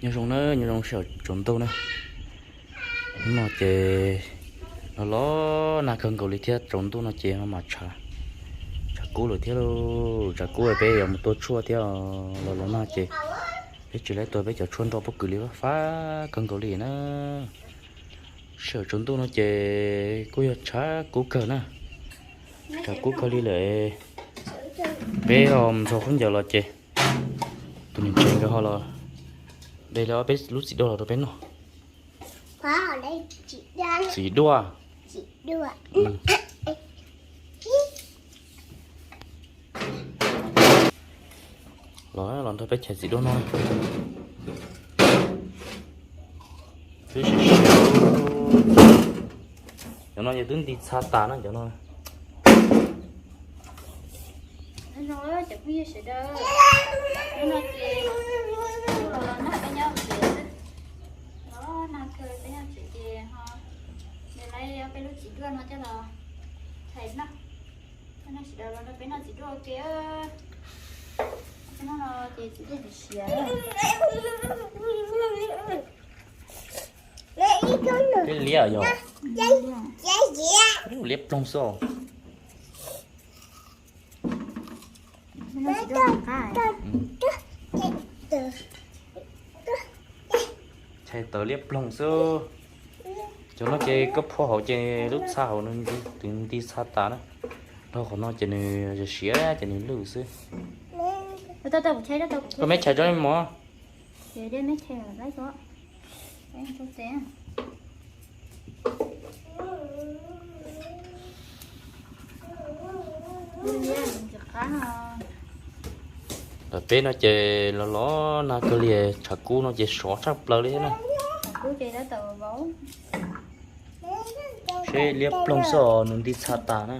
Nyob zoo na, nyob zoo sij hawm tsaus ntuj na. Hnub no ces los los nag kawg nkaus li thiab, tsaus ntuj no ces mas tshav, tshav kub lawm thiab lauj. Tshav kub peb yuav mus tua tshuaj thiab, los los nag ces peb tsis tau tua peb cov tshuaj nroj pob kws li, fab kawg nkaus li na. Sij hawm tsaus ntuj no ces kuj yog tshav kub kawg na, tshav kub kawg li lawm. Peb ho ntxhua khaub ncaws los ces tus niam tsev nkawd ho los de lawv ob peb lub txiv duaj los rau peb noj. Txiv duaj. Los, los nrog peb chais txiv duaj noj. Twb siav siav. Cov no ces twb nti txha tas na cov no. Nyob zoo cov phooj ywg sawv daws, hnub no ces los los nag peb nyob tsev xwb, los nag kawg peb nyob tsev ces ho de lawv ob peb lub txiv duaj no coj los chais noj. Peb noj sawv daws los nrog peb noj txiv duaj ua ke. Peb noj no ces txiv duaj siav siav. Peb liab yog liab ploog xwb. Chais tawv liab ploog xwb. Cov no ces koj phua hauv ces lub txha hauv nws twb nti txha tas na. Dhau qhov no ces nws siav ces nws lwj xwb. Koj meb chais tso mog. Lawv peb no ces los los nag kawg li, tshav kub no ces sov tshaj plaws li thiab na. Seb liab ploog xwb os, nws nti txha tas na.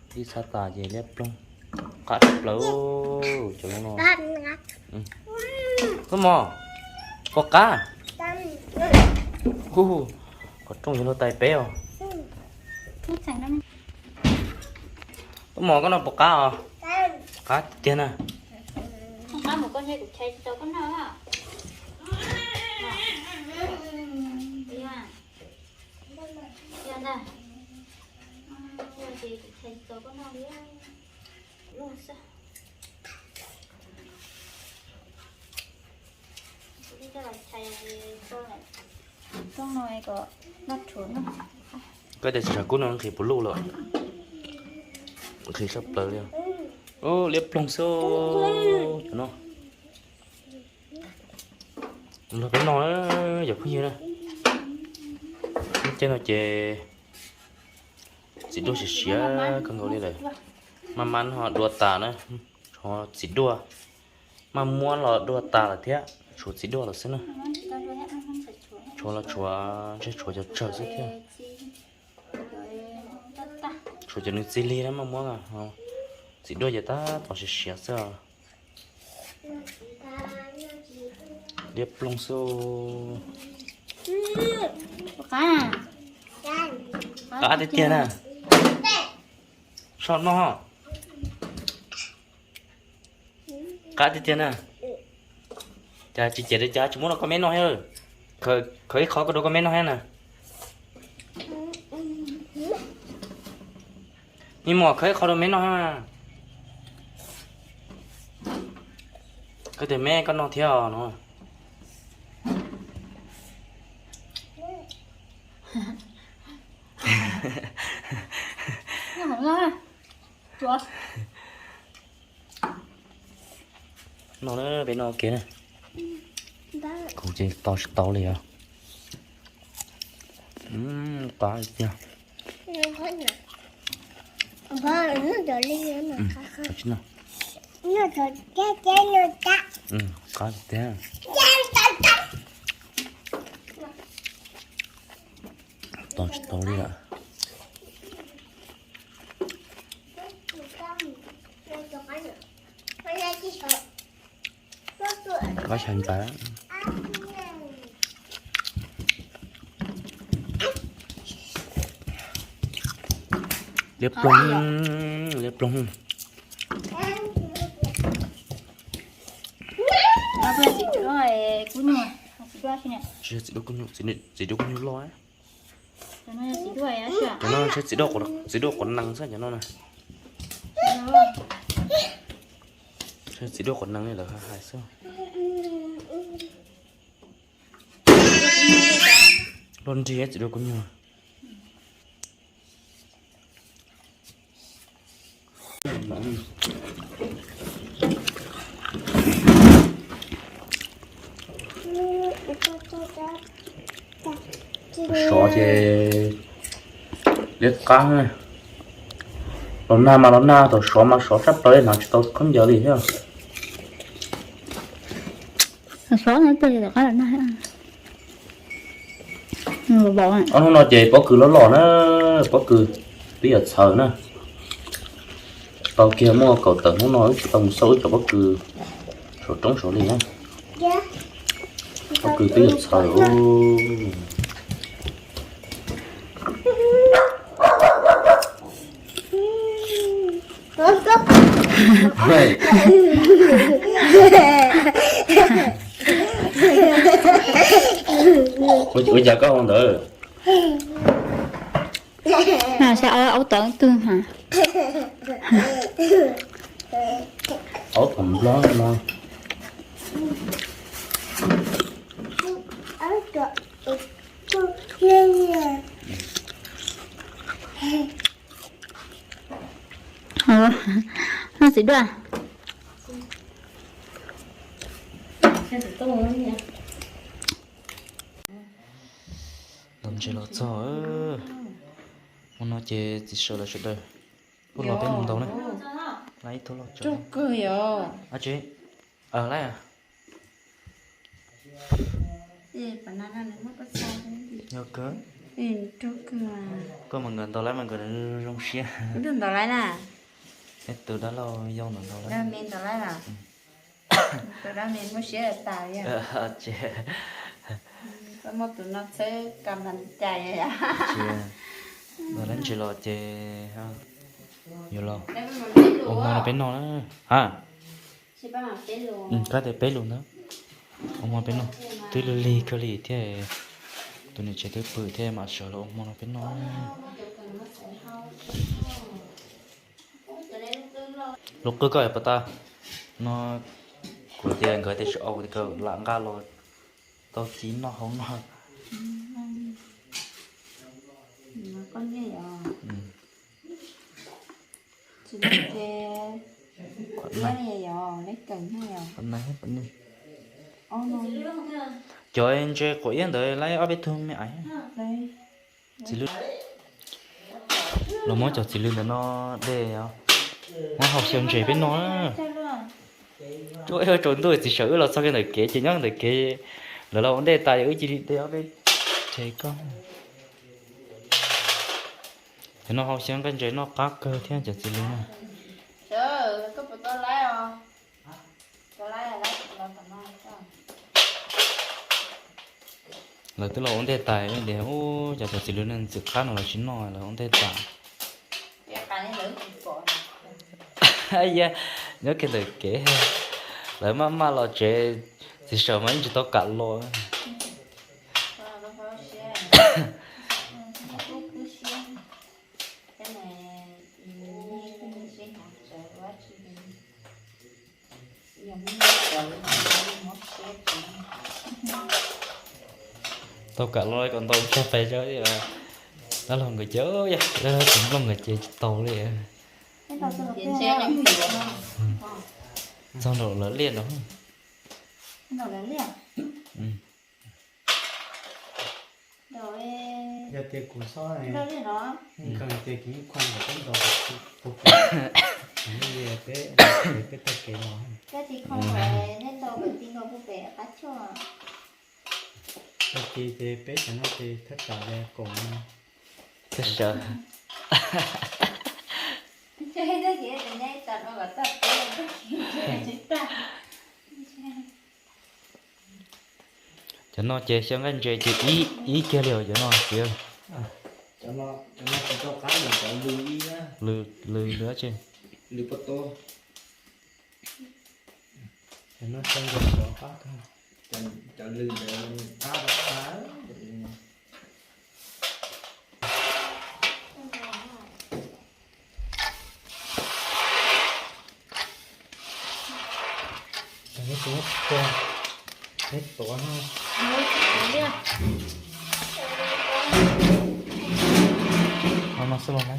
Nti txha tas ces liab ploog. Qab tshaj plaws cov no. Koj mog, pom qab. Hu, qhov rooj yuav luag tais peb os. Koj mog, koj no pom qab os. Qab tiag na. Koj tias tshav kub no nqhis puv luj lawm. Nqhis sab plaws li. Liab ploog xwb no. Nrog peb noj yom phooj ywg na. Lub caij no ces txiv duaj siav siav kawg nkaus li lawm. Maj mam ho dua tas na. Tshuav txiv duaj, maj muab los dua tas lawm thiab, tshuav txiv duaj lawm xwb na. Tshuav los tshuav, ntshe tshuav cov tsawg xwb thiab. Tshuav cov nws txig lig na maj muab, txiv duaj ces tab tom siav siav xwb os. Liab ploog xwb. Qab tiag tiag na. Soj noj. Qab tiag tiag na. Cas tsis cem li cas tsis muab rau koj meb noj thiab. Khawv ib qho koj rau koj meb noj thiab na. Me mos, khawv ib qho rau meb noj thiab. Koj tias meb koj noj thiab os no. No peb noj ua ke na. Kuv ces tos tsis tau li os. Qab tiag. Qab tiag. Tos tsis tau li lawm. Qab xyaw ntawv. Liab ploog, liab ploog. Txiv duaj kuv nyuj, txiv duaj kuv nyuj loj. Cov no txiv duaj, txiv duaj quav nees xwb cov no na. Txiv duaj quav nees li lawv hais xwb. Loj nrig txiv duaj kuv nyuj. Sov ces liab qab. Los nag mas los nag, thaum sov mas sov tshaj plaws li, hnav tsis tau khaub ncaws li thiab. Ob hnub no ces pob kws loj loj na, pob kws twb yuav txhaws na. Tau kiag muaj kaum tawm hnub no wb tsis tau mus xauj wb cov pob kws saum roob saud li na. Pob kws twb yuav txhaws. Ua cas koj ua ntawd? Aub tom nplog no. Txiv duaj. Ntaus ntses los txog. Hmo no ces txiv sawm lawv sawv daws tuaj los peb mus ntaus na. Lawv ib tug los tso. Ab tsi, lawv yog kawg. Koj mas nkawd ntaus lawv mas nkawd zoo siab. Tus dab laug yau ntawd ntaus lawv. Ntawd lawv ntses los ces yuav los ua hmo no peb noj na. Ha, kab tias peb lus ntawd. Ua hmo peb noj, twb lig lig kawg li thiab. Tus niam tsev twb pw thiab mam sawv los ua hmo no peb noj. Lub qwj koj puas tas no? Kuv tias nkawd tias tsis au, kuv tias kawg lam nqa los tau txiv noj hauv no. Cov ntses quav iab ntawd laib ob peb tug me aiv. Txiv lwj, los muab cov txiv lwj ntawd no de, muab hau xyaw ntses peb noj. Tsaus ntuj txiv sawv wb los txog kiag ntawm kev ces nyob ntawm kev, lawv los ua ntej tas wb cia li de ob peb rhe koj. Cov no hau xyaw nqaij ntses noj qab kawg thiab cov txiv lwj no. Lawv twb los ua ntej tas tias, ub, cov cov txiv lwj no ntxim qab no los tsis noj, lawv ua ntej tas. Yog nyob kiag ntawm kev, lawv maj maj los tsev, txiv sawv mas yeej tsis tau kam los. Tau kam los kom ntau tshaj pes, dab laug nkawd ces, yog dab laug tsis nplooj nkawd ces tsis tau li. Txog nraum lawv liaj nraud. Yog tias kuv txhob, koj tias kuv yeej khoom kom peb ntaus puag pem, peb, peb taug kev los. Tag kis ces peb cov no ces thaj tsam li kaum moos. Thaj tsam. Cov no ces xyaw nqaij ntses ces ib, ib kiag li os cov no tiag. Lwm, lwm dab tsi? Lwm pob tw. Cov no cov ntses tuav qab kawg. Cov lwm ntawd qab rau qab. Neb tuav, neb tuav no. Cov no xwb los lawm.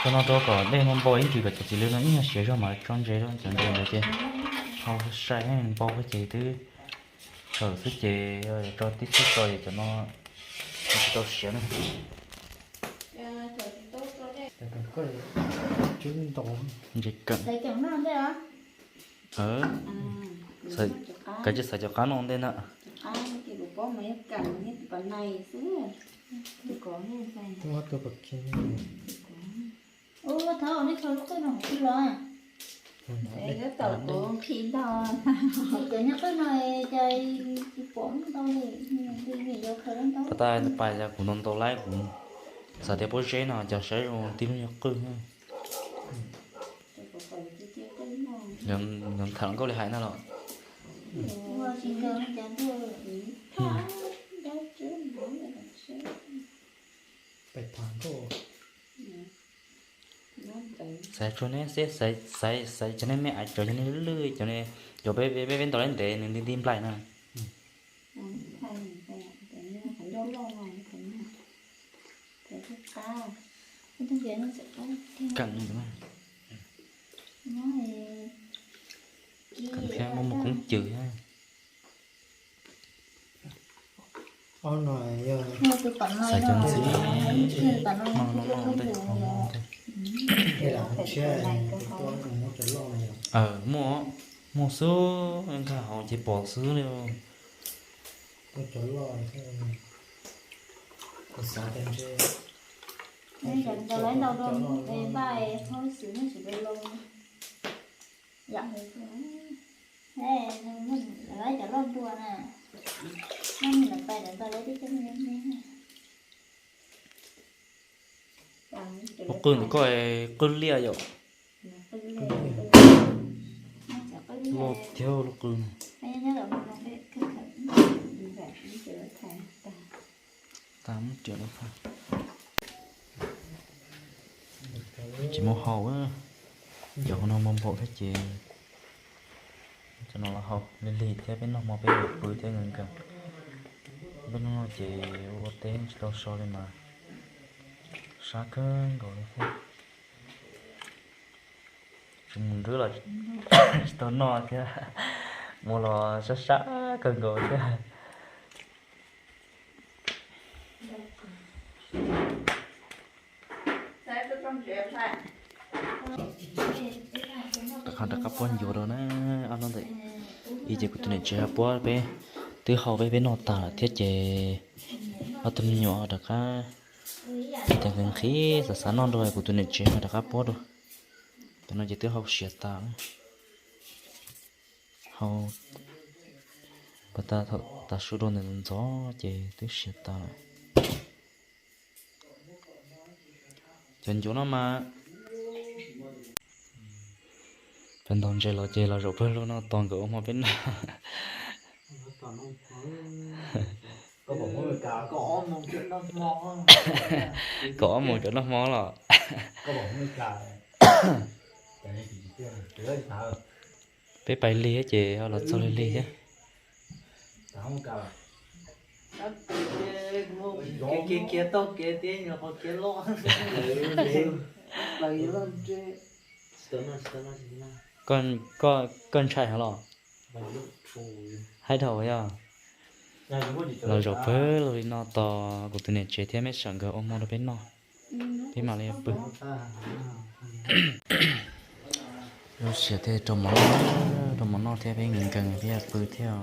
Cov no rau kom dej no npau ib ntsis kom cov txiv lwj no ib nyuag siav zog mas tso ntses rau cov ntses ntawd ces hau sai npau ces twb tawm xwb ces tso tib txhij tso ces cov no tsis tau siav na. Ntses kawm. Kav tsij xaiv cov qab no ntej na. Ua tau pom kiag. Ua thov nej kho lub qwj no hauv twg los? Tau kuv nqhis ntog. Cov nyuag qwj no cas tsis pom ntau li, li nim yau khaws lub ntaub. Pas tas pais yog kuv ntaus ntaus laib kuv xav tias pob zeb no cas saib zoo tib lub nyuag qwj. Yog tham nkauj li hais ntag los. Xaiv tsuag neb xwb, xaiv, xaiv cov nej me aiv cov, cov nej lwj cov, cov peb peb ntaus laib ntev nws nti nti nplaim na. Kam thiab muaj muaj koob cws thiab. Xaiv cov ntxim no no no ntej. Muaj, muaj xwb, nkag hauv ces pom xwb li. Cov loj ntua na, lub qwj ntawm koj qwj liaj yom? Loj thiab lub qwj no. Tas muab riam lawm. Tsis muaj hau, cov hauv no npau npaum thiab ces cov no los hau lig lig thiab, peb noj hmo peb yuav pw thiab nkees nkees. Peb noj no ces ua teb tsis tau so li mas sab kawg nkaus li thiab. Tsis mus nrwb los tsis tau noj thiab, mus los sab sab kawg nkaus thiab. Rov qab, rov qab puab ncuav rau na, ob hnub ntawd ib ces kuv tus niam tsev ho puab peb, twb hau peb, peb noj tas lawm thiab ces ob tug me nyuam rov qab, ces nqhis nqhis xav xav noj rau kuv tus niam tsev ho rov qab puab rau. Cov no ces twb hau siav tas lawm. Hau pas tas thaum tav su rau ntawm ntxov ces twb siav tas lawm. Cov ncuav no mas, cov ntaus ntses los ces los zaum pawg lug no tos nkawd ua hmo peb noj. Kaum ob moos cov noj hmo los. Peb pais lig ces ho los txog lig lig thiab. Koj ntshai heev los? Haib dhau yog los zaum pawg lug li no tos kuv tus niam tsev thiab meb sawv nkawd ua hmo rau peb noj, peb mam li pw. Lub sij hawm thiaj rau mov noj, rau mov noj thiab peb nkees nkees peb pw thiab.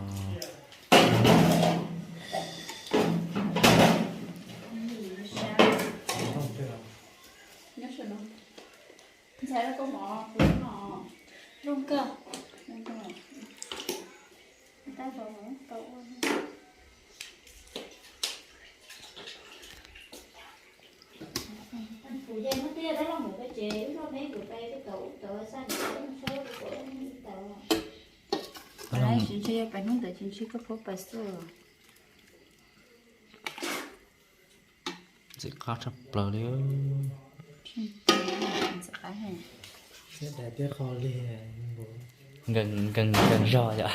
Kuv ces hnub twg dab laug mus peb tsev, wb noj peb kuv peb tau ub tau xaj ntawd, mus tshab kuv kuv ib tau. Tsis ntshe yog pais hnub ntawd tsis ntshe koj pab pais xwb. Ntxim qab tshaj plaws li. Nkees nkees zog yom.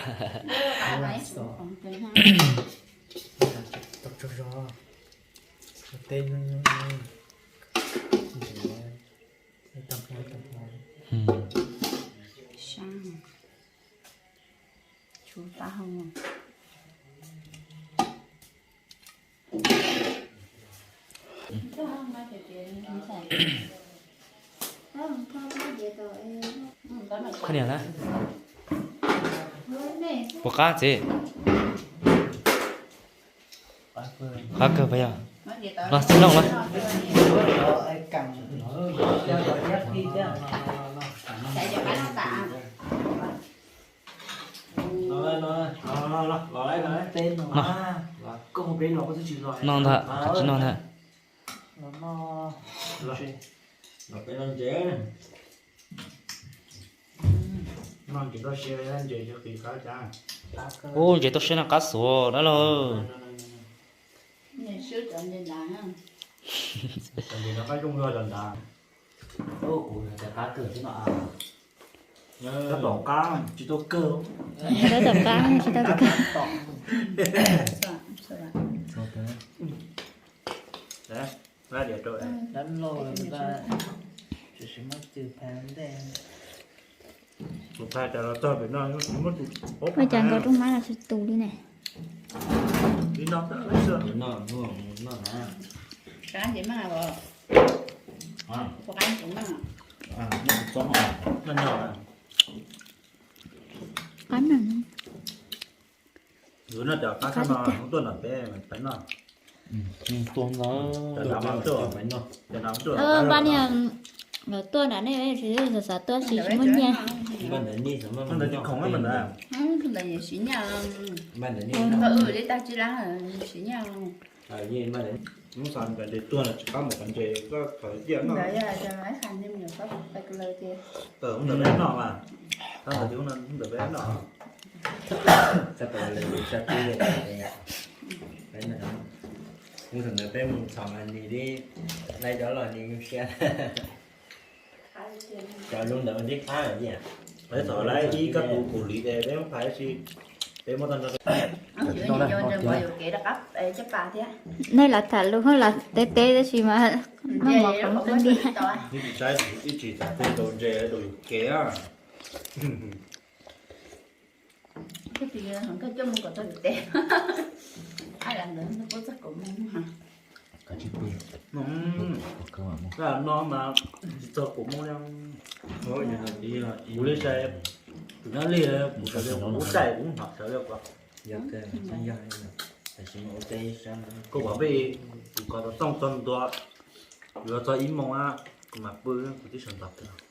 Tau tsaug zog. Teb nyob nyob. Tau hmo tau hmo. Tshuav taub hau. Qhov niam na. Puas qab txiv? Qab kawg puas yog? Los txiv noj los. Noj ntag, tsis noj ntag. Ub, ntses toj siab no qab xuav dab laug. Tab tom qab tsis tau kawg. Tab tom qab tsis tau kawg. Ua cas nkawd rooj mab no tsis tus li ne? Qab no. Tuaj no peb pais noj. Npaj niag lawv tuaj nram nej tsis xav xav tuaj tsis muaj nyiaj. Ntawd tsis khoom ntawd. Siv nyiaj. Li tag tsis lab siv nyiaj. Hnub xav ntawd tuaj no tsis qab mus qhov ntses koj thov tiaj noj. Ntawd peb noj mas. Ntawd peb noj. Hnub ntawd peb mus txhom nis li, lawv cov los nis siab. Cov zoo ntawd mas tib qab lawm tiag. Peb txhom lawv ib kab tus kaus lim ces peb muab phais si, peb muab tag nrho. Nej los tham lus los teb teb tab sis mas muaj mov qhov muaj tub nti. Ib tsis txais tej rau ntses rau yus kev. Koj coj mus kom txog yus teb. Ai, lam ntawd kuj txog kaum moos. Koj no mas tsis txog kaum moos li. Kuv li sai, kuv nyob li, kuv sawv li kuv ub caij kuv hnov sawv li kuv. Koj kom peb, kuv kom tau tooj txog ntua, yuav txog ib moos, kuv mam pw, kuv twb sawv ntxov kawg.